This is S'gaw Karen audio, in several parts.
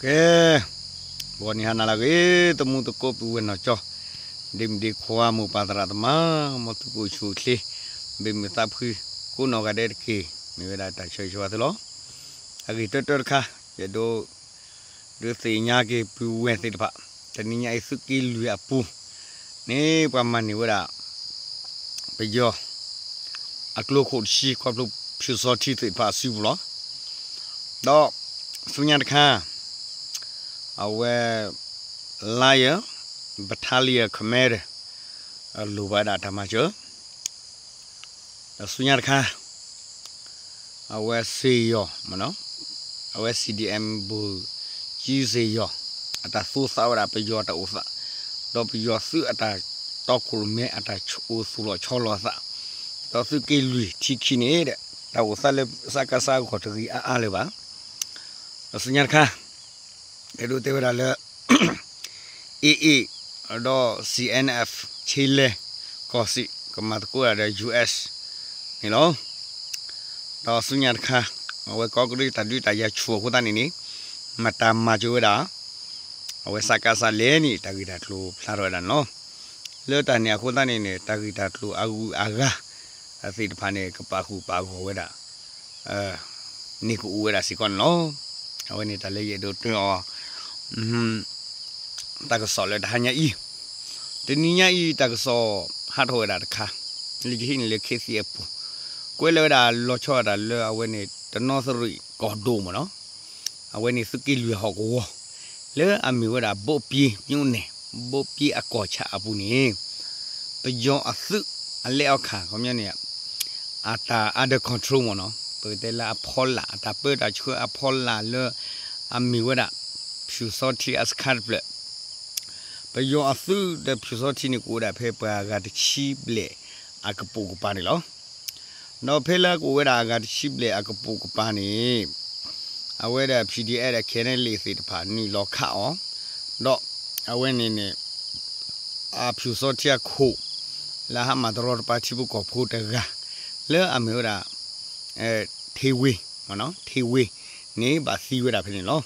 ကဲ, ဂီၤနံၤဟါနၤလၢအဂ့ၤ, သမူသကိးပုၢ်ဝဲၢ်နီၢ်ကၠီ, ဒ့မုၣ်ဒ့ခွါ မိၢ်ပၢ်သရၣ်သမါ, မ်သုကအိၣ်ဆူၣ်အိၣ်ချ့, ဘၣ်မုာ်သးဖှံ, ကိးနီၢ်ဂၤဒဲးတက့ၢ်. မ့ၢ်ဝဲဒၣ်တၢ်ဆၢဂ့ၤဆၢဝါသုလီၤ. အဂ့ၢ်တၢတၢတခါ, ယအဲၣ်ဒိး ဒုးသ့ၣ်ညါက့ၤပုၢ်ဝဲၢ်သ့ၣ်တဖၣ်, တနံၤညါအံၤသုးက့လွံၢ်အပူၤန့ၣ် ပှၤမၤန့ၢ်ဝဲဒၣ် ပယီၤ အကျိခိၣ်တဆံ ခီဖျိဖၠူၣ်စီထံသ့ၣ်တဖၣ်အစုပူၤလီၤ. ဒီးဆူညါတခါ, အဝဲ Lion Battalion Commander လိၣ်ဘၣ်ဝဲဒၣ်တၢ်မၤစၢၤ ဒီးဆူညါတခါ, အဝဲစ့ၢ်ယီၤ, အဝဲ C D M ဘူး ကၠံစ့ၢ်ယီၤ အတၢ်သူသးဝဲဒၣ်ပယီၤတၢ်အိၣ်သး, ဒီးပယီၤသုးအတၢ်တီခိၣ်ရိၣ်မဲ အတၢ်အိၣ်သူၣ်လီၤဆီလီၤအသး, ဒီးသုးက့လွံၢ်ထံခံန့ၣ်ဒီး တၢ်အိၣ်သးလၢ စကစ အဂီၢ်တဂ့ၤအါအါလၢၤဘၣ်. ဒီးဆူညါတခါ, အဲၣ်ဒိးတဲဝဲဒၣ်လၢ A A ဒီး C N F ဆ့လဲၣ် ကီၢ်စံၣ် ကမၤသကိးတၢ်ဒီး U S န့ၣ်လီၤ. ဒီးဆူညါတခါ, အဝဲကီးကရံးတၢ်ဒုးတၢ်ယၤဆူၣ်အဃိသတးန့ၣ်န့ၣ်, မတၤမၤစၢၤဝဲဒၣ် အဝဲစကစ လဲၣ်န့ၣ် တၢ်ဂ့ၢ်တၢ်ကျိၤဖျါထီၣ်ဝဲဒၣ်န့ၣ်လီၤ. လၢတၢ်န့ၣ်အဃိသတးန့ၣ်န့ၣ် တၢ်ဂ့ၢ်တၢ်ကျိၤအဂုၤအဂၤ အသ့ၣ်တဖၣ်န့ၣ် ကပာ်ဃုာ်ပာ်ဂီၢ်ဝဲဒၣ် န့ၣ်ကအိၣ်ဝဲဒၣ်စ့ၢ်ကီးန့ၣ်လီၤ. အဝဲန့ၣ်တၢ်လၢယအဲၣ်ဒိးတဲအီၤ တၢ်ကစီၣ်လၢတဟါညါအံၤ, တနံၤညါအံၤ တၢ်ကစီၣ်ဟးထီၣ်ဝဲဒၣ်တခါ, လၢယဟံးန့ၢ်လၢခ့သံအပူၤ, ကွဲးလီၤဝဲဒၣ်လီၤဆီဒၣ်တၢ်လၢအဝဲန့ၣ် တနီသရံၣ်ကီၢ်ဒိၣ်မ့ၢ်နီၤ, အဝဲန့ၣ်သုးက့လွံၢ်ဟီၣ်ကဝီၤ လၢအမ့ၢ်ဝဲဒၣ် ဘိးပၠ့ မြို့နယ် ဘိးပၠ့အကီၢ်ဆၣ်အပူၤန့ၣ် ပယီၤအသုးအလဲအီခၣ် ခီပညီန့ၣ် အတၢ် under control မ့ၢ်နီၤ, ပကတဲလၢအဖီလာ် အတၢ်ပၢတၢ်ဆှၢအဖီလာ်လၢ အမ့ၢ်ဝဲဒၣ် ဖၠူၣ်စီထံအစခါတဖျၢၣ်, ပယီၤအသုးဒီးဖၠူၣ်စီထံန့ၣ် ကအိၣ်ဝဲဒၣ်ဖဲပှၤဂၤတဆံဘျဲၣ်အကပိာ်ကပၤန့ၣ်လီၤ. ဒီးဖဲလၢကအိၣ်ဝဲဒၣ်အဂၤတဆံဘျဲၣ်အကပိာ်ကပၤန့ၣ် အဝဲဒၣ် P D F ဒီး K N L A သ့ၣ်တဖၣ်နုာ်လီၤခးအီၤ, ဒီးအဝဲန့ၣ်န့ၣ် အဖၠူၣ်စီထံအခိၣ် လၢအဟးမၤတရီတပါထံဖိကီၢ်ဖိတဂၤ လၢအမ့ၢ်ဝဲဒၣ် ထ့ဝ့, ထ့ဝ့န့ၣ် ဘၣ်သံဝဲဒၣ်ဖဲန့ၣ်လီၤ.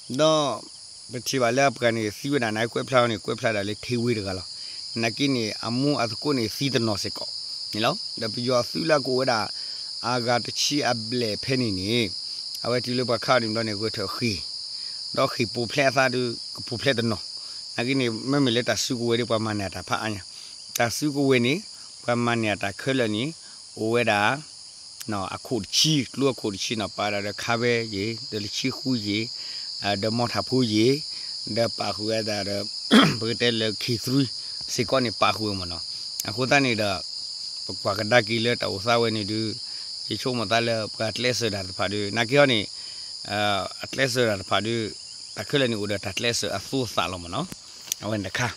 ဒီးပထံၣ်ဘၣ်လၢအပှၤန့ၣ်သံဝဲဒၣ် နကွဲးဖျါအီၤန့ၣ် ကွဲးဖျါဒၣ်လၢထ့ဝ့တဂၤလီၤ. နာ်က့န့ၣ် အမိၢ်အသကိးန့ၣ်သံတနီၤစ့ၢ်ကီးန့ၣ်လီၤ. ဒီးပယီၤအသုးလၢအကအိၣ်ဝဲဒၣ် အဂၤတဆံအဘျဲၣ်ဖဲန့ၣ်န့ၣ် အဝဲတုၤလၢပှၤခးအီၤန့ၣ်ဘျီန့ၣ် ဂဲၤထၢၣ်ဃ့ၢ် ဒီးဃ့ၢ်ပူၤဖျဲးအသးဒီး ကပူၤဖျဲးတနီၤ. နာ်က့န့ၣ် မ့မ့ၢ်လၢတၢ်စုကဝဲၤဒီး ပှၤမၤန့ၢ်အတၢ်ဖးအါညါ, တၢ်စုကဝဲၤန့ၣ် ပှၤမၤန့ၢ်အတၢ်ခဲလၢာ်န့ၣ် အိၣ်ဝဲဒၣ် အခိၣ်တဆံ, ကျိအခိၣ်တဆံန့ၣ် ပာ်ဝဲဒၣ်ဒီးခါဝဲယ့ၣ်, ဒီးလၢဆံဃုယ့ၣ်, ဒီးမီထးဖိယ့ၣ်, ဒီးပာ်ဃုာ်ဝဲဒၣ်ဒီး ပကတဲလၢ K three စ့ၢ်ကီးန့ၣ် ပာ်ဃုာ်ဝဲမ့ၢ်နီၤ. အဃိသတးန့ၣ်ဒီး ပကွၢ်ကဒါက့ၤလၢတၢ်အိၣ်သးဝဲန့ၣ်ဒုး ယဆိကမိၣ်သးလၢပှၤကျဲးစၢးတၢ်တဖၣ်ဒီး နာ်က့ဟီန့ၣ် အကျဲးစၢးတၢ်တဖၣ်ဒီး တၢ်ခဲလၢာ်န့ၣ်အိၣ်ဒီးတၢ်ကျဲးစၢးအသူအသးလီၤမ့ၢ်နီၤ. အဝဲန့ၣ်တခါ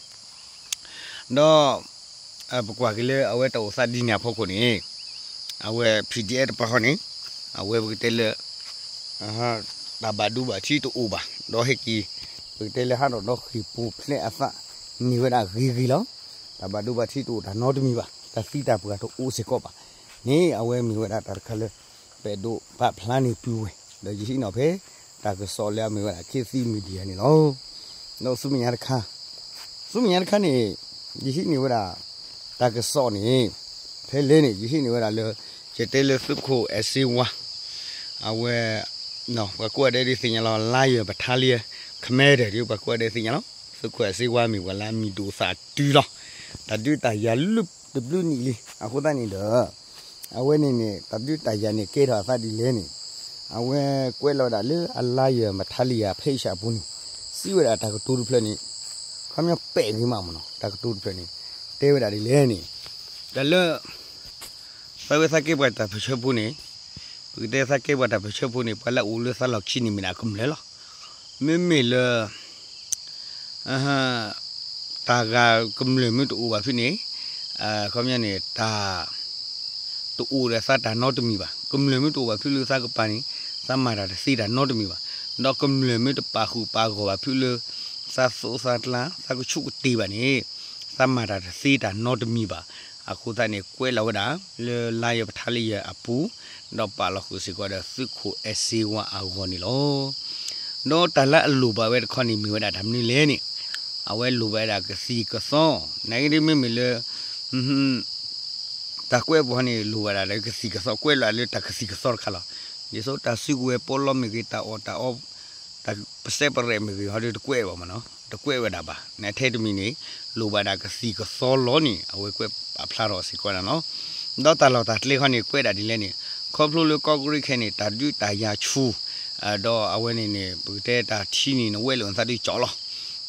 ဒီး ပကွၢ်က့ၤလၢအဝဲတၢ်အိၣ်သးဒ်န့ၣ်အဖီခိၣ်န့ၣ် အဝဲ P D F တပၤဃီန့ၣ် အဝဲပကတဲလၢ တၢ်ဘၣ်ဒိဘၣ်ထံးတအိၣ်ဘၣ် ဒီးဟဲက့ၤ ပကတဲလၢဟးထီၣ်ဒီးဃ့ၢ်ပူၤဖျဲးအသးန့ၢ်ဝဲဒၣ်ဂ့ၤဂ့ၤလီၤ. တၢ်ဘၣ်ဒိဘၣ်ထံးတအိၣ်တၢ်နီတမံၤဘၣ်, တၢ်သံတၢ်ပှၢ်တအိၣ်စ့ၢ်ကီးဘၣ်န့ၣ် အဝဲမ့ၢ်ဝဲဒၣ်တၢ်တခါလၢ ပအဲၣ်ဒိးပာ်ဖျါန့ၢ်ပုၢ်ဝဲၢ် ဒီးယဟံးန့ၢ်ဖဲ တၢ်ကစီၣ်လၢအမ့ၢ်ဝဲဒၣ် ခေတ်သစ် Media န့ၣ်လီၤ. ဒီးဆူမဲာ်ညါတခါ ဆူမဲာ်ညါတခါန့ၣ် ယဟံးန့ၢ်ဝဲဒၣ် တၢ်ကစီၣ်န့ၣ် ဖဲလဲၣ်န့ၣ် ယဟံးန့ၢ်ဝဲဒၣ်လၢ ယတဲလၢသုးခိၣ်အဲၣ်စ့ဝါ အဝဲ ပှၤကိးဂၤဒဲးဒုးသ့ၣ်ညါလီၤ Lion Battalion Commander ဒီး ပှၤကိးဂၤဒဲးသ့ၣ်ညါလီၤ သုးခိၣ်အဲၣ်စ့ဝါမ့ၢ်ပှၤလၢအမံၤဒိၣ်သးတုၤလီၤ. တၢ်ဒုးတၢ်ယၤလုၢ်တဘျုးနံၣ်လံ အဃိသတးန့ၣ်ဒီး အဝဲန့ၣ်န့ၣ် တၢ်ဒုးတၢ်ယၤန့ၣ်ကဲထီၣ်အသးဒ်လဲၣ်န့ၣ် အဝဲကွဲးလီၤဝဲဒၣ်လၢအ Lion Battalion ဖဲအ့ၡၢၣ်အပူၤန့ၣ် စံးဝဲဒၣ်တၢ်ကတိၤတဖျၢၣ်န့ၣ် ခီပညီပဲာ်ဂ့ၤမးမ့ၢ်နီၤ တၢ်ကတိၤတဖျၢၣ်န့ၣ် တဲဝဲဒၣ်ဒ်လဲၣ်န့ၣ် တၢ်လၢ သးဝဲသးကဲပှၤတၢ်ပၢၢ်ဆၢဖိန့ၣ် ပကတဲသးကဲပှၤတၢ်ပၢၢ်ဆၢဖိန့ၣ် ပှၤလၢအအိၣ်လၢသးလီၢ်ခံန့ၣ်မ့ၢ်ဒၣ်ကမျၢၢ်လီၤ. မ့မ့ၢ်လၢ တၢ်ဂၤကမျၢၢ်မ့ၢ်တအိၣ်ဘၣ်ဖုန့ၣ် ခီပညီန့ၣ် တၢ် တအိၣ်ဒီးသးတၢ်နီတမံၤဘၣ်. ကမျၢၢ်မ့ၢ်တအိၣ်ဘၣ်ဖုလၢသးကပၤန့ၣ် သးမၤတၢ်တသ့တၢ်နီတမံၤဘၣ်. ဒီးကမျၢၢ်မ့ၢ်တပာ်ဃုာ်ပာ်ဂီၢ်ဘၣ်ဖုလၢ သးသိၣ်သးကျါ သးကဆူးကတ့ၢ်ဘၣ်န့ၣ် သးမၤတၢ်တသ့တၢ်နီတမံၤဘၣ်. အဃိသတးန့ၣ် ကွဲးလီၤဝဲဒၣ်လၢ Lion Battalion အပူၤ ဒီးပာ်လီၤဃုာ်စ့ၢ်ကီးဒီးသုးခိၣ်အဲၣ်စ့ဝါအဂီၢ်န့ၣ်လီၤ. ဒီးတၢ်လၢအလိၣ်ဘၣ်ဝဲတခီန့ၣ် မ့ၢ်ဝဲဒၣ်တၢ်မနုၤလဲၣ်န့ၣ်, အဝဲလိၣ်ဘၣ်ဝဲဒၣ်ကသံၣ်ကသီ, နာ်က့ဒ်မ့မ့ၢ်လၢ တၢ်ကွဲးပူၤန့ၣ် လိၣ်ဘၣ်ဒၣ်လၢကသံၣ်ကသီ, ကွဲးလီၤလၢတၢ်ကသံၣ်ကသီတခါလီၤ. ဒ်သိးတၢ်စုကဝဲၤပီလီမ့ၢ်ဂ့ၤ, တၢ်အီၣ်တၢ်အီ, တၢ်ပစဲးပရဲးမ့ၢ်ဂ့ၤ ဟီဒ်တကွဲးဘၣ်မ့ၢ်နီၤ, တကွဲးဝဲဒၣ်ဘၣ်. နထဲတမံၤန့ၣ် လိၣ်ဘၣ်ဒၣ်ကသံၣ်ကသီလီၤန့ၣ် အဝဲကွဲးပာ်ဖျါထီၣ်စ့ၢ်ကီးန့ၣ်လီၤ. ဒီးတၢ်လီၢ်တၢ်ကျဲခီန့ၣ် ကွဲးဒၣ်ဒ်လဲၣ်န့ၣ်, ခီဖျိလၢကီၢ်ကရံၣ်ခဲအံၤန့ၣ် တၢ်ဒုးတၢ်ယၤဆူၣ် ဒီးအဝဲန့ၣ်န့ၣ် ပကတဲတၢ်ထံန့ၣ် နဝဲၢ်လိာ်နသးဒုးကၠီလီၤ.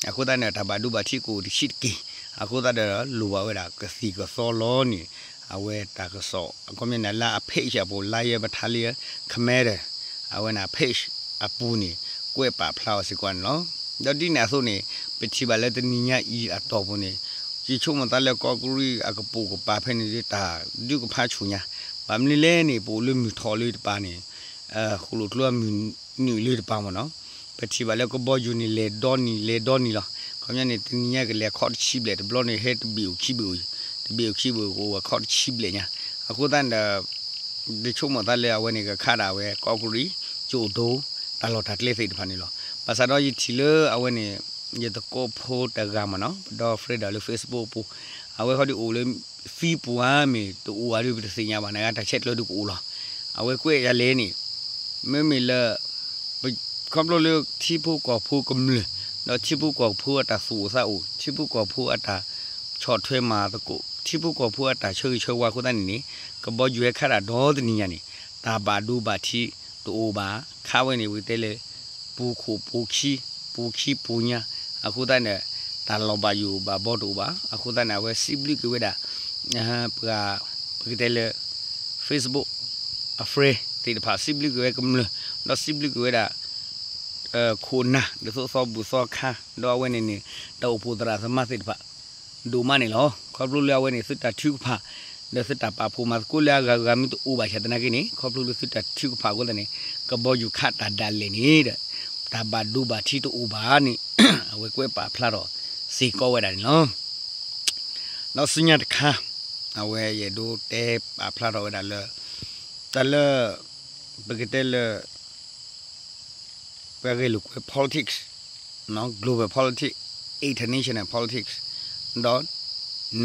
အဃိသတးန့ၣ် တၢ်ဘၣ်ဒိဘၣ်ထံးကအိၣ်တဆံးတက့ၢ်. အဃိသတးဒီး လိၣ်ဘၣ်ဝဲဒၣ်ကသံၣ်ကသီလီၤန့ၣ် အဝဲတၢ်ကစီၣ် အခီပညီန့ၣ် လၢအ page အပူၤ လါယဲၢ်ပထါလံ ခမဲဒီး အဝဲန့ၣ် page အပူၤန့ၣ် ကွဲးပာ်ဖျါအီၤစ့ၢ်ကီးန့ၣ်လီၤ. ဒီးဒ်န့ၣ်အသိးန့ၣ် ပထံၣ်ဘၣ်လၢတနံၤညါအံၤအတီၢ်ပူၤန့ၣ် ယဆိကမိၣ်သးလၢကီၢ်ကရံၣ်အကပိာ်ကပၤဖဲန့ၣ် တၢ်ဒုးကဖးဆူၣ်ညါ, ဘၣ်မနုၤလဲၣ်န့ၣ် ပအိၣ်လၢမုၢ်ထီၣ်လၢတပၤန့ၣ် ဃိၣ်လိာ်ကျိအမုၢ်နုာ်လၢတပၤမ့ၢ်နီၤ, ပထံၣ်ဘၣ်လၢကဘီယူၤန့ၣ် လဲၤဒီနံၤ လဲၤဒီနံၤလီၤ. ခီပညီန့ၣ် တနံၤညါကလဲၤခီၣ်တဆံဘျဲၣ်, တဘျီန့ၣ် ဟဲတဘ့ၣ်အိၣ်ခံဘ့ၣ်အိၣ်, တဘ့ၣ်အိၣ်ခံဘ့ၣ်အိၣ် ကအိၣ်ဝဲခီၣ်တဆံဘျဲၣ်ညါ. အဃိသတးဒီး ယဆိကမိၣ်သးလၢအဝဲန့ၣ် ကခးဒၣ်ဝဲ ကီၢ်ကရံၣ် ကၠိၣ်ဒိ တၢ်လီၢ်တၢ်ကျဲသ့ၣ်တဖၣ်န့ၣ်လီၤ. ဘၣ်ဆၣ်ဒီးယထံၣ်လၢအဝဲန့ၣ် ယသကိးဖိတဂၤမ့ၢ်နီၤ, ပဒီဖရဲဒီးလၢ Facebook အပူၤ, အဝဲဃီဒုးအိၣ်လၢ Facebook ဧါမ့ၢ်တအိၣ်ဧါဒုး ပတသ့ၣ်ညါဘၣ်, နဂၤတၢ်ဆဲးကျၢဒုးကအိၣ်လီၤ. အဝဲကွဲးယၤလဲၣ်န့ၣ် မ့မ့ၢ်လၢ ခီဖျိလၢထံဖိကီၢ်ဖိကမျၢၢ်, ဒီးထံဖိကီၢ်ဖိအတၢ်သူၣ်အိၣ်သးအိၣ်, ထံဖိကီၢ်ဖိအတၢ်ဆီၣ်ထွဲမၤသကိး, ထံဖိကီၢ်ဖိအတၢ်ဆၢဂ့ၤဆၢဝါအဃိသတးန့ၣ်န့ၣ် ကဘီယူၤဟဲခးဒၣ်ဒီတနံၤညါန့ၣ် တၢ်ဘၣ်ဒိဘၣ်ထံးတအိၣ်ဘၣ်, ခးဝဲန့ၣ် ပကတဲလၢ ပူၤခိၣ်ပူၤခံ, ပူၤခံပူၤညါ, အဃိသတးန့ၣ် တၢ်လီၤဘၣ်ယိၣ်ဘၣ်ဘီတအိၣ်ဘၣ်. အဃိသတးန့ၣ် အဝဲစံးဘျုးက့ၤဝဲဒၣ် ပှၤ ပကတဲလၢ Facebook အ friend သ့ၣ်တဖၣ်, စံးဘျုးက့ၤဝဲကမျၢၢ်, ဒီးစံးဘျုးက့ၤဝဲဒၣ် ခိၣ်နၢ် ဒ်သိးသီဘူၣ်သီခါ, ဒီးအဝဲန့ၣ်န့ၣ် တၢ်အိၣ်ဖှိၣ်သရၣ်သမါသ့ၣ်တဖၣ် ဒိၣ်မးန့ၣ်လီၤ. ခီဖျိလၢအဝဲန့ၣ် သုတၢ်ထုကဖၣ် ဒီးသုတၢ်ပာ်ဖှိၣ်မၤသကိးလၢအဂၤဂၤမ့ၢ်တအိၣ်ဘၣ်ဆၣ်သနာ်က့န့ၣ် ခီဖျိလၢသုတၢ်ထုကဖၣ်အဃိသတးန့ၣ် ကဘီယူၤခးတၢ်ဒၣ်လဲာ်န့ၣ်ဒီး တၢ်ဘၣ်ဒိဘၣ်ထံးတအိၣ်ဘၣ်န့ၣ် အဝဲကွဲးပာ်ဖျါထီၣ်စ့ၢ်ကီးဝဲဒၣ်န့ၣ်လီၤ. ဒီးဆူညါတခါ အဝဲယအဲၣ်ဒိးတဲပာ်ဖျါထီၣ်ဝဲဒၣ်လၢ တၢ်လၢ ပကတဲလၢ ပှၤဂဲၤလိာ်ကွဲ politics, global politics, international politics, ဒီး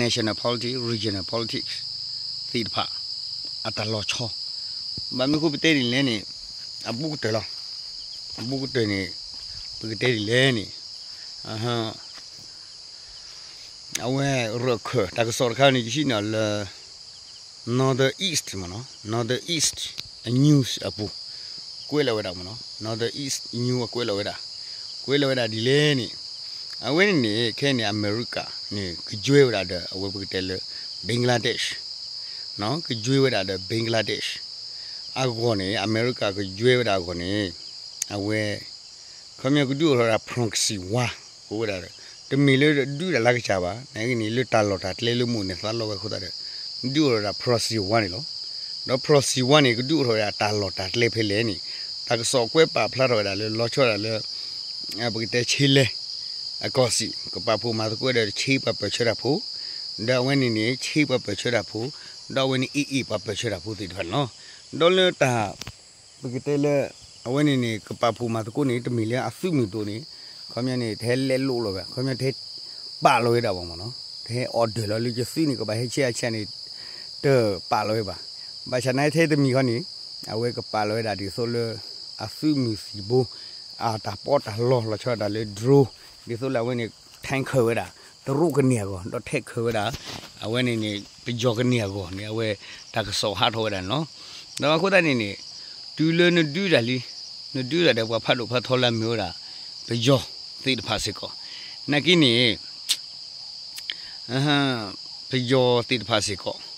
national politics, regional politics သ့ၣ်တဖၣ် အတၢ်လီၤဆီ, ဘၣ်မနုၤဃိပတဲဒ်လဲၣ်န့ၣ် အဘူးကတၢၢ်လီၤ. အဘူးကတၢၢ်န့ၣ် ပကတဲဒ်လဲၣ်န့ၣ် အဝဲရၢၢ်ခၢၣ် တၢ်ကစီၣ်တခါန့ၣ် ယဟံးန့ၢ်လၢ Northern East မ့ၢ်နီၤ, Northern East News အပူၤ ကွဲးလီၤဝဲဒၣ်မ့ၢ်နီၤ, Northern East News အကွဲးလီၤဝဲဒၣ်, ကွဲးလီၤဝဲဒၣ်ဒ်လဲၣ်န့ၣ် အဝဲန့ၣ်န့ၣ် ခဲအံၤန့ၣ် အမဲရကၤန့ၣ် ကယွဲဝဲဒၣ်ဒီး အဝဲပကတဲလၢ Bangladesh, ကယွဲဝဲဒၣ်ဒီး Bangladesh အဂီၢ်န့ၣ် အမဲရကၤကယွဲဝဲဒၣ်အဂီၢ်န့ၣ် အဝဲ ခီပညီကဒုးအိၣ်ထီၣ်ဝဲဒၣ် proxy war အိၣ်ဝဲဒၣ်ဒီး တမ့ၢ်လၢဒုးတၢ်လၢကစၢ်ဘၣ်, နာ်က့န့ၣ် လၢတၢ်လီၢ်တၢ်ကျဲလၢမိၣ်န့ၢ်သးလီဝဲအဃိသတးဒီး ဒုးအိၣ်ထီၣ်ဝဲဒၣ် proxy war န့ၣ်လီၤ. ဒီး proxy war န့ၣ် ကဒုးအိၣ်ထီၣ်ဝဲဒၣ်တၢ်လီၢ်တၢ်ကျဲဖဲလဲၣ်န့ၣ် တၢ်ကစီၣ်ကွဲးပာ်ဖျါထီၣ်ဝဲဒၣ်လၢ လီၤဆီဒၣ်တၢ်လၢ ပကတဲဆ့လဲၣ် အကီၢ်စံၣ် ကပာ်ဖှိၣ်မၤသကိးဒီး ဆ့ပှၤပၢၢ်ဆၢတၢ်ဖိ, ဒီးအဝဲန့ၣ်န့ၣ် ဆ့ပှၤပၢၢ်ဆၢတၢ်ဖိ, ဒီးအဝဲန့ၣ် AA ပှၤပၢၢ်ဆၢတၢ်ဖိသ့ၣ်တဖၣ်န့ၣ်လီၤ. ဒီးလၢတၢ် ပကတဲလၢ အဝဲန့ၣ်န့ၣ် ကပာ်ဖှိၣ်မၤသကိးန့ၣ် တမ့ၢ်လၢအသုးမုၢ်ဒိၣ်န့ၣ် ခီပညီန့ၣ် တဟဲလဲလိာ်လီၤဝဲ, ခီပညီ တဟဲ ပာ်လီၤဝဲဒၣ်ဘၣ်မ့ၢ်နီၤ, တဟဲ order လီၤလၢယသုးန့ၣ် ကဘၣ်ဟဲဆ့အဆ့န့ၣ် တပာ်လီၤဝဲဘၣ်. ဘၣ်ဆၣ်နာ်ထဲတမံၤခီန့ၣ် အဝဲကပာ်လီၤဝဲဒၣ်ဒ်သိးလၢ အသုးမုၢ်သံၣ်ဘိ အတၢ်ပီးတၢ်လီလီၤဆီဒၣ်တၢ်လၢ drone ဒ်သိးလၢအဝဲန့ၣ် tanker ဝဲဒၣ် တရူးကန့ၢ်အဂီၢ် ဒီး tanker ဝဲဒၣ် အဝဲန့ၣ်န့ၣ် ပယီၤကန့ၢ်အဂီၢ်န့ၣ် အဝဲတၢ်ကစီၣ်ဟးထီၣ်ဝဲဒၣ်န့ၣ်လီၤ. ဒီးအဃိသတးန့ၣ်န့ၣ် တုၤလၢနဒုးတၢ်လံ နဒုးတၢ်ဒီးပှၤဖးဒိၣ်ဖးထီလၢအမ့ၢ်ဝဲဒၣ် ပယီၤသ့ၣ်တဖၣ်စ့ၢ်ကီး နာ်က့န့ၣ် ပယီၤသ့ၣ်တဖၣ်စ့ၢ်ကီး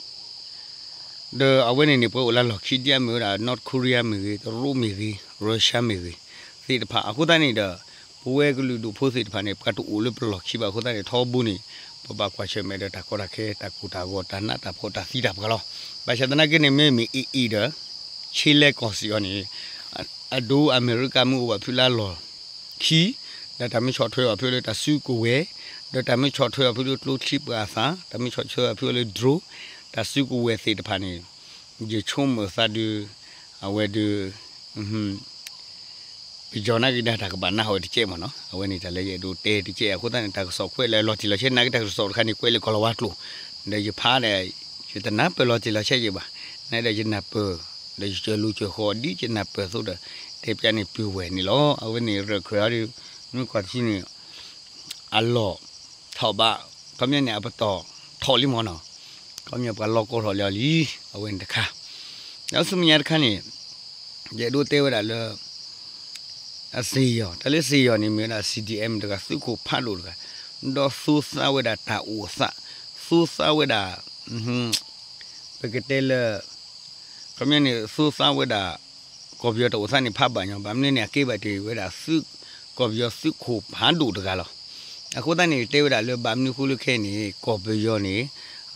ဒီးအဝဲန့ၣ်န့ၣ် ပှၤအိၣ်လၢလီၢ်ခံဒ်အမ့ၢ်ဝဲဒၣ် North Korea မ့ၢ်ဂ့ၤ, တရူးမ့ၢ်ဂ့ၤ, Russia မ့ၢ်ဂ့ၤ သ့ၣ်တဖၣ် အဃိသတးန့ၣ်ဒီး ပဝဲကလုာ်ဒူၣ်ဖိသ့ၣ်တဖၣ်န့ၣ် ပှၤတအိၣ်လၢပလီၢ်ခံဘၣ်အဃိသတးန့ၣ် ထီဘိန့ၣ် ပဘၣ်ကွၢ်ဆၢၣ်မဲာ်ဒီးတၢ်ကီတၢ်ခဲ တၢ်ကိၢ်တၢ်ဂီၤ တၢ်နးတၢ်ဖှီၣ် တၢ်သံတၢ်ပှၢ်လီၤ. ဘၣ်ဆၣ်သနာ်က့န့ၣ် မ့မ့ၢ် AA ဒီး ဆ့လဲၣ်ကီၢ်စံၣ်အီၤန့ၣ် အဒိအမဲရကၤမ့ၢ်အိၣ်ဘၣ်ဖုလၢလီၢ်ခံ ဒီးတၢ်မ့ၢ်ဆီၣ်ထွဲအီၤဖုလၢတၢ်စုကဝဲၤ ဒီးတၢ်မ့ၢ်ဆီၣ်ထွဲအီၤဖုလၢကျိချံပှာ်အသး တၢ်မ့ၢ်ဆီၣ်ထွဲအီၤဖုလၢ drone တၢ်စုကဝဲၤသ့ၣ်တဖၣ်န့ၣ် ယဆိကမိၣ်သးဒုး အဝဲဒုး ပယီၤနာ်က့ၤဒၣ်တၢ်ကဘၣ်နၢ်ဟူဝဲတကဲမ့ၢ်နီၤ, အဝဲန့ၣ်တၢ်လၢယအဲၣ်ဒိးတဲတကဲအဃိသတးန့ၣ် တၢ်ကစီၣ်ကွဲးလၢလီၤတံၢ်လီၤဆဲး နာ်က့ၤတၢ်ကစီၣ်တခါန့ၣ် ကွဲးလၢကီၢ်လီၤဝါကျိာ်, ဒီးယဖးဒီး ယတနၢ်ပၢၢ်လီၤတံၢ်လီၤဆဲးယံၤဘၣ်, နာ်ဒီးယနၢ်ပၢၢ် ဒီးယစၢၤလိာ်စၢၤဃီၤဒ်ယနၢ်ပၢၢ်အသိးဒီး တဲပျးန့ၣ်ပုၢ်ဝဲၢ်န့ၣ်လီၤ. အဝဲန့ၣ်ရၢၢ်ခွဲးအီၤဒီး မ့ၢ်ကွၢ်ထံန့ၣ် အလီၢ်ထီၣ်ဘၣ်, ခီပညီန့ၣ် အပတီၢ်ထီၣ်လံမ့ၢ်နီၤ, ခီပညီပှၤလီၢ်ကီၢ်ထီၣ်လံအီၤလံ, အဝဲန့ၣ်တခါ, ဒီးဆူမဲာ်ညါတခါန့ၣ် ယအဲၣ်ဒိးတဲဝဲဒၣ်လၢ အစ့ယီၤ, တၢ်လၢစ့ယီၤန့ၣ် မ့ၢ်ဝဲဒၣ် C D M တဂၤ သုးခိၣ်ဖးဒိၣ်တဂၤ, ဒီးသူသးဝဲဒၣ်တၢ်အိၣ်သး, သူသးဝဲဒၣ် ပကတဲလၢ ခီပညီန့ၣ် သူသးဝဲဒၣ် ကီၢ်ပယီၤတၢ်အိၣ်သးန့ၣ် ဖးဘၣ်ညီ, ဘၣ်မနုၤန့ၣ် အကဲဘၣ်တ့ၢ်ဝဲဒၣ် ကီၢ်ပယီၤသုးခိၣ်ဖးဒိၣ်တဂၤလီၤ. အဃိသတးန့ၣ် တဲဝဲဒၣ်လၢဘၣ်မနုၤဃိလၢခဲအံၤန့ၣ် ကီၢ်ပယီၤန့ၣ်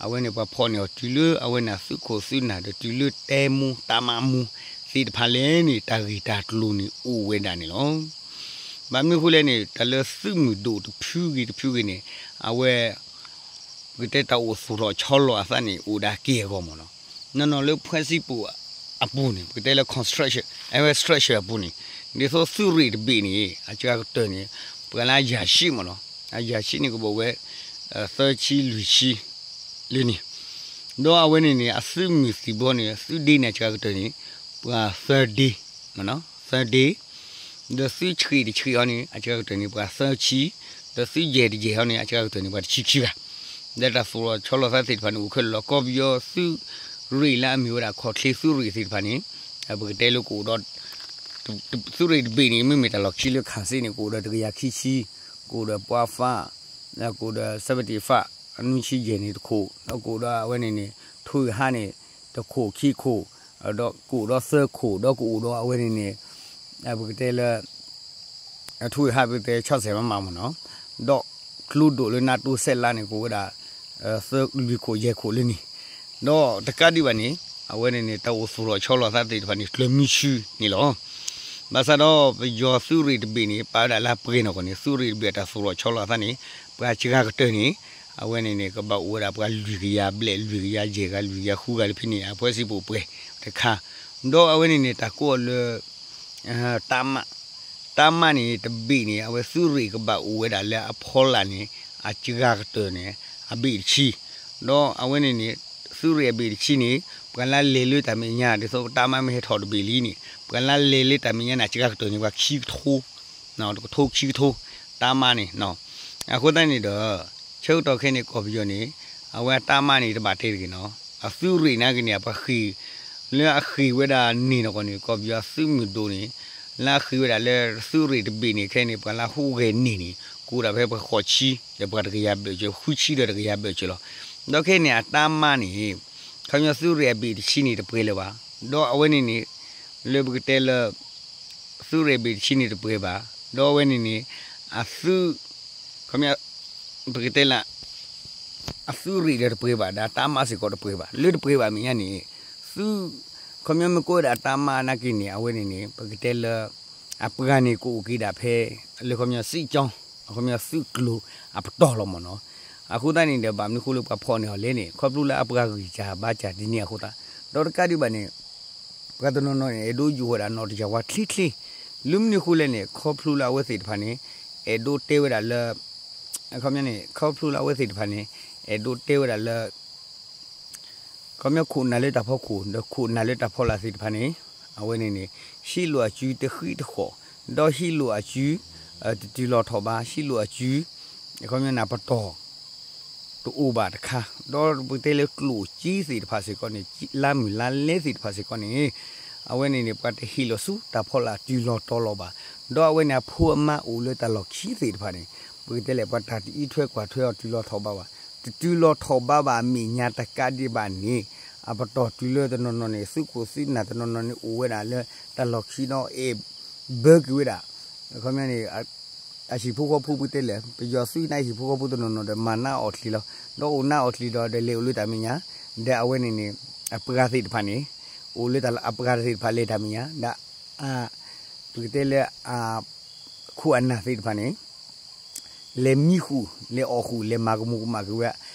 အဝဲန့ၣ်ပှၤဖီၣ်န့ၢ်အီၤတုၤလၢအဝဲန့ၣ်သုးခိၣ်သုးနၢ်ဒီးတုၤလၢတဲမူတၢ်မၤမူသ့ၣ်တဖၣ်လဲၣ်န့ၣ် တၢ်ဂ့ၢ်တၢ်ကျိၤန့ၣ်အိၣ်ဝဲဒၣ်န့ၣ်လီၤ. ဘၣ်မနုၤဃိလဲၣ်န့ၣ် တၢ်လၢသုးမုၢ်ဒိၣ်တဖုဂ့ၤတဖုဂ့ၤန့ၣ် အဝဲ ပကတဲတၢ်အိၣ်သူၣ်ထီၣ်ဆီလီၤအသးန့ၣ် အိၣ်ဒၣ်က့ၢ်အဂီၢ်မ့ၢ်နီၤ, နီၢ်နီၢ်လၢ ဖွဲ့စည်းပုံ အပူၤန့ၣ် ပကတဲလၢ construction အဝဲ structure အပူၤန့ၣ် ဒ်သိးသုးရ့ၣ်တဘ့ၣ်န့ၣ် အစှၤကတၢၢ်န့ၣ် ပှၤလၢအရာရှိမ့ၢ်နီၤ, အရာရှိန့ၣ် ကဘၣ်ဝဲ သၢဆံလွံၢ်ဆံ လၢန့ၣ်, ဒီးအဝဲန့ၣ်န့ၣ် အသုးမုၢ်သံၣ်ဘီန့ၣ် အသုးဒ့န့ၣ် အစှၤကတၢၢ်န့ၣ် ပှၤသၢဒ့, သၢဒ့, ဒီးသုးဆှံၣ်တဆှံၣ်အီၤန့ၣ် အစှၤကတၢၢ်န့ၣ် ပှၤသၢဆံ, ဒီးသုးယဲၢ်တယဲၢ်အီၤန့ၣ် အစှၤကတၢၢ်န့ၣ် ပှၤတဆံခံဂၤ, ဒီးတၢ်သူၣ်ထီၣ်ဆီလီၤသးသ့ၣ်တဖၣ်န့ၣ် အိၣ်ခဲလၢာ်လီၤ. ကီၢ်ပယီၤသုးရ့ၣ်လၢအမ့ၢ်ဝဲဒၣ်ခီၣ်ချ့သုးရ့ၣ်သ့ၣ်တဖၣ်န့ၣ် ပကတဲလၢကအိၣ်ဒီး သုးရ့ၣ်တဘ့ၣ်န့ၣ် မ့မ့ၢ်တၢ်လီၢ်ခံလၢခၣ်စ့န့ၣ် ကအိၣ်ဒီးတကယၤခံဆံ, ကအိၣ်ဒီးပှၤဖး, ကအိၣ်ဒီး seventy-five နွံဆံယဲၢ်န့ၣ်တခိၣ်, ဒီးကအိၣ်ဒီးအဝဲန့ၣ်န့ၣ် ထွံၣ်ဟါန့ၣ် တခိၣ်ခံခိၣ်, ဒီးကအိၣ်ဒီးသၢခိၣ်, ဒီးကအိၣ်ဒီးအဝဲန့ၣ်န့ၣ် ပကတဲလၢ ထွံၣ်ဟါပကတဲ ခြောက်ဆယ်မမ မ့ၢ်နီၤ, ဒီးကျိဒိၣ်လၢနးတိစဲးလါန့ၣ် ကအိၣ်ဝဲဒၣ် သၢလွံၢ်ခိၣ်ယဲၢ်ခိၣ်လၢန့ၣ်, ဒီးတကးဒံးဘၣ်န့ၣ် အဝဲန့ၣ်န့ၣ် တၢ်အိၣ်သူၣ်ထီၣ်ဆီလီၤသးသ့ၣ်တဖၣ်န့ၣ် ကျၢၤမုဆူန့ၣ်လီၤ. ဘၣ်ဆၣ်ဒီးပယီၤသုးရ့ၣ်တဘ့ၣ်န့ၣ် ပာ်ဝဲဒၣ်လၢအပှဲၤနီၢ်ကီၢ်န့ၣ် သုးရ့ၣ်တဘ့ၣ်အတၢ်သူၣ်ထီၣ်ဆီလီၤအသးန့ၣ် ပှၤစှၤကတၢၢ်န့ၣ် အဝဲန့ၣ်န့ၣ် ကဘၣ်အိၣ်ဝဲဒၣ်ပှၤလွံၢ်ကယၤဘျဲၣ် လွံၢ်ကယၤယဲၢ်ဂၤ လွံၢ်ကယၤဃုဂၤလၢဖဲန့ၣ် အ ဖွဲ့စည်းပုံ ပှဲၤတခါ, ဒီးအဝဲန့ၣ်န့ၣ် တၢ်ကိးအီၤလၢ တၢ်မး, တၢ်မးန့ၣ်တဘ့ၣ်န့ၣ် အဝဲသုးရ့ၣ်ကဘၣ်အိၣ်ဝဲဒၣ်လၢအဖီလာ်န့ၣ် အစှၤကတၢၢ်န့ၣ် အဘ့ၣ်တဆံ, ဒီးအဝဲန့ၣ်န့ၣ် သုးရ့ၣ်အဘ့ၣ်တဆံန့ၣ် ပှၤလၢလဲၤလၢတၢ်မဲာ်ညါ ဒ်သိးတၢ်မးမ့ၢ်ဟဲထီၣ်တဘ့ၣ်လံန့ၣ် ပှၤလၢလဲၤလၢတၢ်မဲာ်ညါန့ၣ် အစှၤကတၢၢ်န့ၣ် ပှၤခံကထိ တကထိခံကထိ တၢ်မးန့ၣ်, အဃိသတးန့ၣ်ဒီး ဆၢကတီၢ်ခဲအံၤန့ၣ် ကီၢ်ပယီၤန့ၣ် အဝဲအတၢ်မးန့ၣ် တဘၣ်တဲတဂ့ၤနီၤ, အသုးရ့ၣ်နာ်က့န့ၣ် အပှၤဃ့ၢ် လၢအဃ့ၢ်ဝဲဒၣ်န့ၣ်နီၢ်ကီၢ်န့ၣ် ကီၢ်ပယီၤအသုးမုၢ်ဒိၣ်န့ၣ် လၢအဃ့ၢ်ဝဲဒၣ်လၢသုးရ့ၣ်တဘ့ၣ်န့ၣ် ခဲအံၤန့ၣ် ပှၤလၢဟူးဂဲၤန့ၢ်န့ၣ် ကအိၣ်ဒၣ်ဖဲပှၤဃိးဆံ ဒီးပှၤတကယၤဘျဲၣ်စၢၤ ဃုဆံဒီးတကယၤဘျဲၣ်စၢၤလီၤ. ဒီးခဲအံၤန့ၣ် အတၢ်မးန့ၣ် ခီပညီသုးရ့ၣ်အဘ့ၣ်တဆံန့ၣ်တပှဲၤလၢၤဘၣ်, ဒီးအဝဲန့ၣ်န့ၣ် လၢပကတဲလၢ သုးရ့ၣ်အဘ့ၣ်တဆံန့ၣ်တပှဲၤဘၣ်, ဒီးအဝဲန့ၣ်န့ၣ် အသုး ခီပညီ ပကတဲလၢ အသုးရ့ၣ်ဒီးတပှဲၤဘၣ် ဒီးတၢ်မးစ့ၢ်ကီးတပှဲၤဘၣ်, လၢတပှဲၤဘၣ်မဲာ်ညါန့ၣ် သုး ခီပညီမ့ၢ်ကိးဝဲဒၣ်တၢ်မးနာ်က့န့ၣ် အဝဲန့ၣ်န့ၣ် ပကတဲလၢ အပှၤန့ၣ်ကအိၣ်က့ၤဒၣ်ဖဲ လၢခီပညီစံကၠီ အခီပညီသုးကျိၤအပတီၢ်လီၤမ့ၢ်နီၤ. အဃိသတးန့ၣ်ဒီး ဘၣ်မနုၤဃိလၢပှၤဖီၣ်န့ၢ်အီၤလဲၣ်န့ၣ် ခီဖျိလၢအပှၤဂံၢ်စၢ်ဘါစၢ်ဒ်န့ၣ်အဃိသတး, ဒီးတကးဒံးဘၣ်န့ၣ် ပှၤတနီၤနီၤန့ၣ် အဲၣ်ဒိးယိၣ်ဝဲဒၣ်နီၢ်တယၢ်ဝါချ့ချ့, လၢမနုၤဃိလဲၣ်န့ၣ် ခီဖျိလၢအဝဲသ့ၣ်တဖၣ်န့ၣ် အဲၣ်ဒိးတဲဝဲဒၣ်လၢ ခီပညီန့ၣ် ခီဖျိလၢအဝဲသ့ၣ်တဖၣ်န့ၣ် အဲၣ်ဒိးတဲဝဲဒၣ်လၢ ခီပညီခိၣ်နၢ်လၢတၢ်ဖီခိၣ် ဒီးခိၣ်နၢ်လၢတၢ်ဖီလာ်သ့ၣ်တဖၣ်န့ၣ် အဝဲန့ၣ်န့ၣ် ဟံးလိာ်အစုတဃံတဃီ, ဒီးဟံးလိာ်အစု တတုၤလီၤထီၣ်ဘၣ် ဟံးလိာ်အစု ခီပညီန့ၣ်ပတီၢ် တအိၣ်ဘၣ်တခါ, ဒီးပကတဲလၢကျိၣ်စ့သ့ၣ်တဖၣ်စ့ၢ်ကီးန့ၣ် လါမုၢ်လါလဲသ့ၣ်တဖၣ်စ့ၢ်ကီးန့ၣ် အဝဲန့ၣ်န့ၣ် ပှၤတဟ့ၣ်လီၤဆူတၢ်ဖီလာ်တုၤလီၤတီၤလီၤဘၣ်, ဒီးအဝဲန့ၣ်အဖိအမါအိၣ်လၢတၢ်လီၢ်ခံသ့ၣ်တဖၣ်န့ၣ် ပကတဲလဲၣ် ပှၤတၢ်တအံးထွဲကွၢ်ထွဲအီၤတုၤလီၤထီၣ်ဘၣ်ဘၣ်, တတုၤလီၤထီၣ်ဘၣ်ဘၣ်အမဲာ်ညါတကးဒံးဘၣ်န့ၣ် အပတီၢ်တုၤလၢတနီၤနီၤန့ၣ် သုးခိၣ်သုးနၢ်တနီၤနီၤန့ၣ် အိၣ်ဝဲဒၣ်လၢတၢ်လီၢ်ခံဒီး အဲၣ်ဘၢက့ၤဝဲဒၣ် ခီပညီန့ၣ် အဟံၣ်ဖိဃီဖိပကတဲလဲၣ် ပယီၤသုးန့ၣ်ဟံၣ်ဖိဃီဖိတနီၤနီၤဒီးမၤနးအီၣ်ချံလီၤ, ဒီးအိၣ်နးအီၣ်ချံဒီး ဒီးလဲၤအိၣ်လၢတၢ်မဲာ်ညါ, ဒီးအဝဲန့ၣ်န့ၣ် အပှၤသ့ၣ်တဖၣ်န့ၣ် အိၣ်လၢအပှၤသ့ၣ်တဖၣ်လဲၤတၢ်မဲာ်ညါ, ဒီး ပကတဲလၢ အခိၣ်အနၢ်သ့ၣ်တဖၣ်န့ၣ် လဲၤမံဃုာ် လဲၤအီၣ်ဃုာ် လဲၤမၤကမူၤကမၣ်က့ၤဝဲ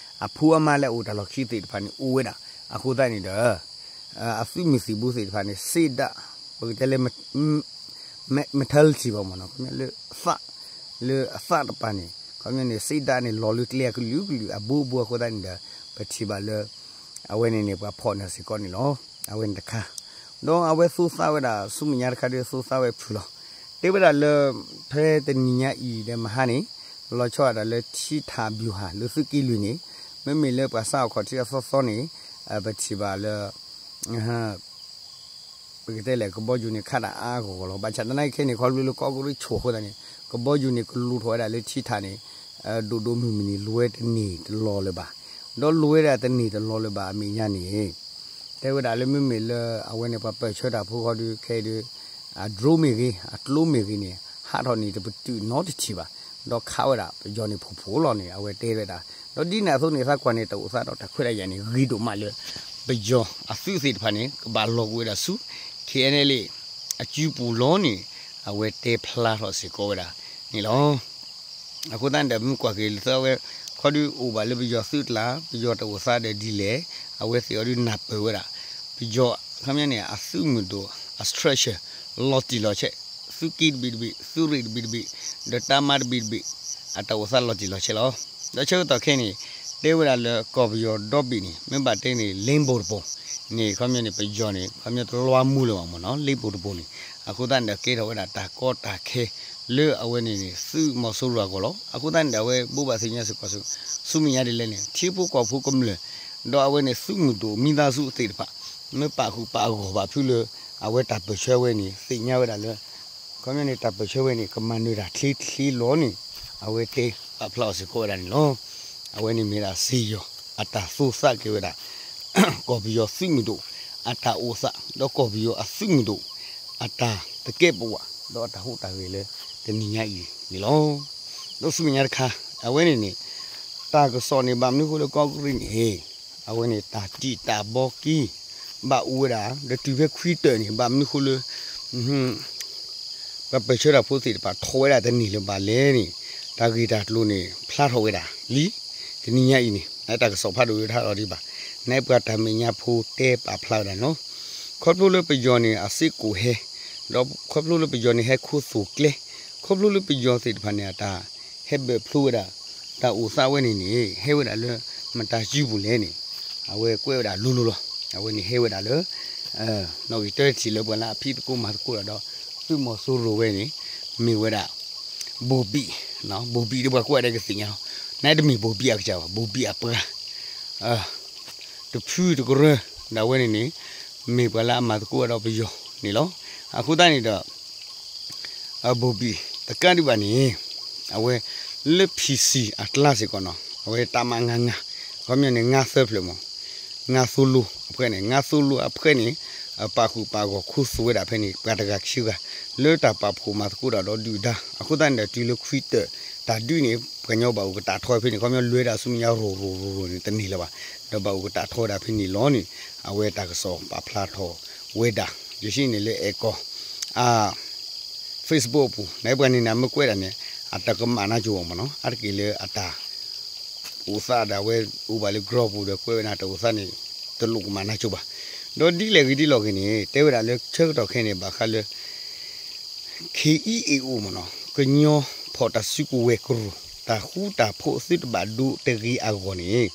အဖိအမါလၢအအိၣ်တၢ်လီၢ်ခံသ့ၣ်တဖၣ်န့ၣ် အိၣ်ဝဲဒၣ်, အဃိသတးန့ၣ်ဒီး အသုးမုၢ်သံၣ်ဘိသ့ၣ်တဖၣ်န့ၣ် စ့ဒၣ် ပကတဲလၢ mentality ဘၣ်မ့ၢ်နီၤ, ခီပညီလၢသး, လၢအသးတပၤန့ၣ် ခီပညီန့ၣ် စ့ဒၣ်န့ၣ် လီၤလၢကျဲအကလုာ်ကလုာ်အဘိဘိအဃိသတးန့ၣ်ဒီး ပထံၣ်ဘၣ်လၢ အဝဲန့ၣ်န့ၣ် ပှၤဖီၣ်န့ၢ်စ့ၢ်ကီးန့ၣ်လီၤ. အဝဲန့ၣ်တခါ, ဒီးအဝဲသူသးဝဲဒၣ်ဆူမဲာ်ညါတခါဒီးသူသးဝဲဖုၣ်လီၤ. တဲဝဲဒၣ်လၢ ဖဲတနံၤညါအံၤဒီးမဟါန့ၣ် လီၤဆီဒၣ်တၢ်လၢထံထၣ်ဘျူၤဟၣ်လၢသုးက့လွံၢ်န့ၣ် မ့မ့ၢ်လၢပှၤစးအီၣ်ခီၣ်ထံးအသီသီန့ၣ် ပထံၣ်ဘၣ်လၢ ပကတဲလဲၣ် ကဘီယူၤန့ၣ်ခးတၢ်အါဂီၢ်ဂီၢ်လီၤ. ဘၣ်ဆၣ်သနာ်က့ခဲအံၤန့ၣ် ခီဖျိလၢကီၢ်ကရံၣ်ဆိၣ်အဃိသတးန့ၣ် ကဘီယူၤန့ၣ်ကလူၤထီၣ်ဝဲဒၣ်လၢထံထၣ်န့ၣ် ဒိၣ်ဒိၣ်မုၢ်မုၢ်န့ၣ် လိၤဝဲတန့ၢ်တလီၤလၢၤဘၣ်. ဒီးလိၤဝဲဒၣ်တန့ၢ်တလီၤလၢၤဘၣ်အမဲာ်ညါန့ၣ် တဲဝဲဒၣ်လၢမ့မ့ၢ်လၢအဝဲန့ၣ် ပှၤပၢၢ်ဆၢတၢ်ဖိဃီဒီးခဲအံၤဒီး အ drone မ့ၢ်ဂ့ၤ အကျိမ့ၢ်ဂ့ၤန့ၣ် ဟးထီၣ်န့ၣ်တပတုာ်နီတထံၣ်ဘၣ်. ဒီးခးဝဲဒၣ်ပယီၤန့ၣ်ဖှိၣ်ဖှိၣ်လီၤန့ၣ် အဝဲတဲဝဲဒၣ်. ဒီးဒ်န့ၣ်အသိးန့ၣ် သးကွၢ်န့ၣ် တၢ်အိၣ်သးဒီးတၢ်ခွဲးတၢ်ယာ်န့ၣ် ဂ့ၤဒိၣ်မးလၢ ပယီၤအသုးသ့ၣ်တဖၣ်န့ၣ် ကဘၣ်လီၤကွံာ်ဝဲဒၣ်ဆူ KNLA အစုပူၤလီၤန့ၣ် အဝဲတဲဖျါထီၣ်စ့ၢ်ကီးဝဲဒၣ်န့ၣ်လီၤ. အဃိသတးန့ၣ်ဒီး မ့ၢ်ကွၢ်က့ၤလၢသးဝဲ ခီဒုးအိၣ်ဘၣ်လၢပယီၤသုးကျါ ပယီၤတၢ်အိၣ်သးဒီးဒ်လဲၣ် အဝဲသ့ၣ်အီၤဒုးနၢ်ပၢၢ်ဝဲဒၣ် ပယီၤ ခီပညီန့ၣ် အသုးမုၢ်ဒိၣ် အ structure လီၤတံၢ်လီၤဆဲး, သုးက့တဘ့ၣ်တဘ့ၣ်, သုးရ့ၣ်တဘ့ၣ်တဘ့ၣ်, ဒီးတၢ်မၤတဘ့ၣ်တဘ့ၣ်, အတၢ်အိၣ်သးလီၤတံၢ်လီၤဆဲးလီၤ. ဒီးဆၢကတီၢ်ခဲအံၤန့ၣ် တဲဝဲဒၣ်လၢကီၢ်ပယီၤဒီဘ့ၣ်န့ၣ် မ့ၢ်ဘၣ်တဲန့ၣ် လ့ဘိၣ်တဘိၣ်န့ၣ် ခီပညီန့ၣ် ပယီၤန့ၣ် ခီပညီတလွါမူလၢၤဘၣ်မ့ၢ်နီၤ လ့ဘိၣ်တဘိၣ်န့ၣ်. အဃိသတးန့ၣ်ဒီး ကဲထီၣ်ဝဲဒၣ်တၢ်ကီတၢ်ခဲ လၢအဝဲန့ၣ်န့ၣ် သုးမီၤစိရိၤအဂီၢ်လီၤ. အဃိသတးန့ၣ်ဒီး အဝဲဘိးဘၣ်သ့ၣ်ညါစ့ၢ်ကီးဆူ ဆူမဲာ်ညါဒ်လဲၣ်န့ၣ် ထံဖိကီၢ်ဖိကမျၢၢ် ဒီးအဝဲန့ၣ် သုးမုၢ်ဒိၣ်မံသးစူၤသ့ၣ်တဖၣ် မ့ၢ်ပာ်ဃုာ်ပာ်အဂီၢ်ဘၣ်ဖုလၢ အဝဲတၢ်ပၢၢ်ဆၢဝဲန့ၣ် သ့ၣ်ညါဝဲဒၣ်လၢ ခီပညီန့ၣ် တၢ်ပၢၢ်ဆၢဝဲန့ၣ် ကမၤနၢၤတၢ်ချ့ချ့လီၤန့ၣ် အဝဲတဲပာ်ဖျါအီၤစ့ၢ်ကီးဝဲဒၣ်န့ၣ်လီၤ. အဝဲန့ၣ်မ့ၢ်ဒၣ်စ့ၢ်ကီး အတၢ်သူသးက့ၤဝဲဒၣ် ကီၢ်ပယီၤသုးမုၢ်ဒိၣ် အတၢ်အိၣ်သး ဒီးကီၢ်ပယီၤအသုးမုၢ်ဒိၣ် အတၢ်သကဲးပဝး ဒီးအတၢ်ဟူးတၢ်ဂဲၤလၢတနံၤညါအံၤန့ၣ်လီၤ. ဒီးဆူမဲာ်ညါတခါ အဝဲန့ၣ်န့ၣ် တၢ်ကစီၣ်န့ၣ် ဘၣ်မနုၤဃိလၢကီၢ်ကရံၣ်န့ၣ် အဝဲန့ၣ် တၢ်တံာ်တာ်ဘီက့ ဘၣ်အိၣ်ဝဲဒၣ် ဒီးတုၤဖဲခွံတၢၢ်န့ၣ် ဘၣ်မနုၤဃိလၢ ပှၤပၢၢ်ဆၢတၢ်ဖိသ့ၣ်တဖၣ်ထီၣ်ဝဲဒၣ်တန့ၢ်လၢၤဘၣ်လဲၣ်န့ၣ် တၢ်ဂ့ၢ်တၢ်ကျိၤန့ၣ် ဖျါထီၣ်ဝဲဒၣ်လံ တနံၤညါအံၤန့ၣ် တၢ်ကစီၣ်ဖးဒိၣ်ဝဲထါလီၤဒံးဘၣ် နပှၤတၢ်မဲာ်ညါဖိတဲပာ်ဖျါဝဲဒၣ်န့ၣ်လီၤ. ခီဖျိလၢပယီၤန့ၣ် အစ့ၢ်ကီးဟဲ ဒီးခီဖျိလၢပယီၤန့ၣ် ဟဲခူသူၣ်ကျဲ ခီဖျိလၢပယီၤသ့ၣ်တဖၣ်န့ၣ် အတၢ်ဟဲဘၢၣ်ဖျိဝဲဒၣ် တၢ်အိၣ်သးဝဲန့ၣ်န့ၣ် ဟဲဝဲဒၣ်လၢမတၤစုပူၤလဲၣ်န့ၣ် အဝဲကွဲးဝဲဒၣ်လိၤလိၤလီၤ. အဝဲန့ၣ်ဟဲဝဲဒၣ်လၢ နီၣ်ဂံၢ်တၢတထံၣ်လၢပှၤလၢအဖံးသကိးမၤသကိးတၢ်ဒီး သုးမီၤစိရိၤဝဲန့ၣ် မ့ၢ်ဝဲဒၣ် ဘိၣ်ဘံၣ်, ဘိၣ်ဘံၣ်ဒီးပှၤကွဲးဒၣ်ကသ့ၣ်ညါလီၤ. နတမ့ၢ်ဘိၣ်ဘံၣ်အကစၢ်ဘၣ်, ဘိၣ်ဘံၣ်အပှၤ တဖုတကရၢ ဒီးအဝဲန့ၣ်န့ၣ် မ့ၢ်ပှၤလၢအမၤသကိးဒီးပယီၤန့ၣ်လီၤ. အဃိသတးန့ၣ်ဒီး အဘိၣ်ဘံၣ်တကးဒံးဘၣ်န့ၣ် အဝဲလၢ P C အကျါစ့ၢ်ကီးနီၤ အဝဲတၢ်မၤငါငါ ခီပညီန့ၣ် ငါသၢဖျၢၣ်မး ငါသိလိအဖှဲန့ၣ် ငါသိလိအဖှဲန့ၣ် အပာ်ဃုာ်ပာ်ဂီၢ်ခူသူၣ်ဝဲဒၣ်ဖဲန့ၣ် ပှၤတဂၤခံဂၤ လၢတၢ်ပာ်ဖှိၣ်မၤသကိးတၢ်ဒီးဒုၣ်ဒါ အဃိသတးန့ၣ်ဒီးတုၤလၢခွံတၢၢ် တၢ်ဒုးန့ၣ် ပှၤကညီဘၣ်အိၣ်ကတၢ်ထီဖဲန့ၣ် ခီပညီလွဲဒၣ်ဆူမဲာ်ညါရိၤရိၤရိၤရိၤန့ၣ် တန့ၢ်လၢၤဘၣ် ဒီးဘၣ်အိၣ်ကတၢ်ထီဝဲဒၣ်ဖဲန့ၣ်လီၤန့ၣ် အဝဲတၢ်ကစီၣ်ပာ်ဖျါထီၣ်ဝဲဒၣ် ယဲၢ်ဆံန့ၣ်လၢအဲၣ်ကီၢ် အ Facebook အပူၤ နပှၤန့ၣ်နမ့ၢ်ကွဲးဒၣ်န့ၣ် အတကမၣ်နါစိၤဘၣ်မးနီၤ အါတက့ၢ်လၢအတၢ်အိၣ်သးဒၣ်ဝဲအိၣ်ဘၣ်လၢ group ပူၤဒီးကွဲးဝဲဒၣ်တၢ်အိၣ်သးန့ၣ် တလိၣ်ကမၣ်နါစိၤဘၣ်. ဒီးဒ်လဲၣ်ဂ့ၤဒ်လဲၣ်ဂ့ၤန့ၣ် တဲဝဲဒၣ်လၢဆၢကတီၢ်ခဲအံၤန့ၣ် ဘၣ်ဃးလၢ K E A O မးနီၤ ကညီဖီၣ်တၢ်စုကဝဲၤကရူၢ် တၢ်ဃူတၢ်ဖိးသုတဘၣ်ဒိတဂ့ၤအဂီၢ်န့ၣ်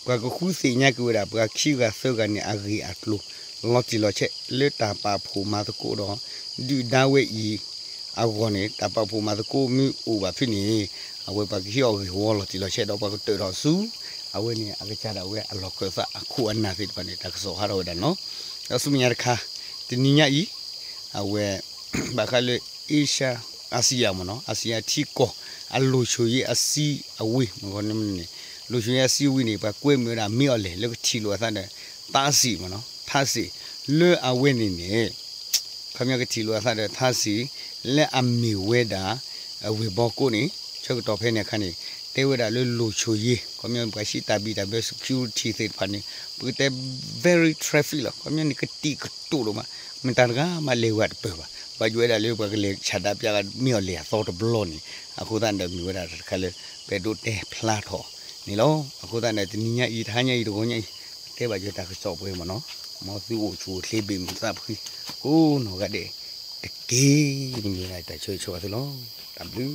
ပှၤကဃုသ့ၣ်ညါက့ၤဝဲဒၣ် ပှၤခံဂၤသၢဂၤန့ၣ် အဂ့ၢ်အကျိၤ လီၤတံၢ်လီၤဆဲး လၢတၢ်ပာ်ဖှိၣ်မၤသကိးဒီး ဒုၣ်ဒါဝဲအံၤအဂီၢ်န့ၣ် တၢ်ပာ်ဖှိၣ်မၤသကိးမ့ၢ်အိၣ်ဘၣ်ဖဲန့ၣ် အဝဲပှၤကဟ့ၣ်အီၤဂ့ၢ်ဝီလီၤတံၢ်လီၤဆဲးဒီး ပှၤကတၢၢ်ထီၣ်ဆူ အဝဲန့ၣ် အကစၢ်ဒၣ်ဝဲအလီၢ်ခၢၣ်သးအခိၣ်အနၢ်သ့ၣ်တဖၣ်န့ၣ် တၢ်ကစီၣ်ဟးထီၣ်ဝဲဒၣ်နီၤ. ဒီးဆူမဲာ်ညါတခါ တနံၤညါအံၤ အဝဲ ဘၣ်ဃးလၢ Asia အာဆီယံမ့ၢ်နီၤ အာဆီယံထံကီၢ် အလုံခြုံရေးအစည်းအဝေးမ့ၢ်နီၤ လုံခြုံရေးအစည်းအဝေးန့ၣ် ပှၤကွဲမုာ်ဝဲဒၣ်မ့ၢ်အီၤလဲၣ် လၢကထံၣ်လိာ်အသးဒီး ထၣ်စံၣ်မ့ၢ်နီၤ ထၣ်စံၣ် လၢအဝဲန့ၣ်န့ၣ် ခီပညီကထံၣ်လိာ်အသးဒီးထၣ်စံၣ် လၢအမ့ၢ်ဝဲဒၣ် အဝ့ၢ်ဘီကိးန့ၣ် ဆၢကတီၢ်ဖဲန့ၣ်အခါန့ၣ် တဲဝဲဒၣ်လၢ လုံခြုံရေး ခီပညီပှၤဟံးတၢ်ဘံၣ်တၢ်ဘၢ security သ့ၣ်တဖၣ်န့ၣ် ပကတဲ very traffic လီၤ ခီပညီန့ၣ် ကတံာ်ကတိာ်ဒိၣ်မး မတၤတဂၤမးလဲၤဝဲတပၢၢ်ဘၣ် ဘၣ်ယိၣ်ဝဲဒၣ်လၢပှၤကလဲၤဆန္ဒပြမ့ၢ်အီၤလဲၣ်အသီတဘျီန့ၣ် အဃိသတးန့ၣ်ဒီးမ့ၢ်ဝဲဒၣ်တခါလၢ ပအဲၣ်ဒိးတဲဖျါထီၣ်န့ၣ်လီၤ. အဃိသတးန့ၣ် တနံၤညါအံၤ တဟါညါအံၤ တဂီၤညါအံၤ ပတဲဘၣ်ယွၤတၢ်ကစီၣ်ပှဲၤမ့ၢ်နီၤ မ်သုအိၣ်ဆူၣ်အိၣ်ချ့ဘၣ်မုာ်သးဖှံ ကိးနီၢ်ဂၤဒဲး တက့ၢ်. တမံၤလၢတၢ်ဆိၣ်ဂ့ၤဆိၣ်ဝါသုလီၤ. တၢ်ဘျုး